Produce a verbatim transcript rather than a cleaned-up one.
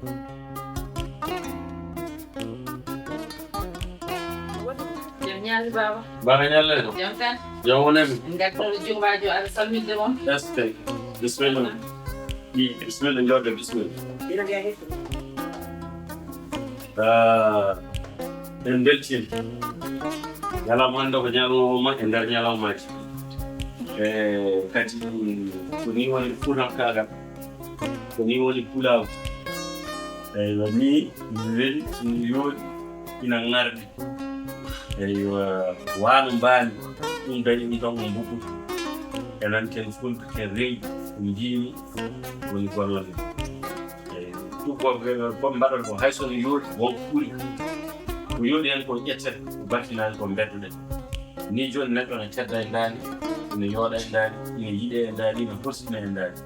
Jam ñaali, baaba. Baka ñalle ko. Jam tan. Jam wonemi. Ngaddaɗo jumbajo aɗa salminde moon. Est-ce que? Bismillah. Bismillah, jodde bismillah. Ina mbiya hikka. Ah, en beltima. Ñalawma hannde ko ñalawma e nder ñalawmaaji. E kadi ko ni woni fuutankaagal. Ko ni woni pulaagu. Eywa, ni mi weli, mi yooɗi, ina ŋardi. Eywa, waano mbaani, ɗum dañi ɗum tan ko mbuɓɓutu. Enen ken fulɓe, ken rewi, ko mbiimi woni gollal. Eywa, ɗum ko, ko mbaɗata ko hay so no yooɗi, won ko ɓuri. Ko yooɗi heen ko ƴettete, ko battinaani ko mbeddoɗen. Ni jooni neɗɗo ne tedda e ndaani, ina yooɗa e ndaani, ina yiɗe e ndaani, ina horsina e ndaani.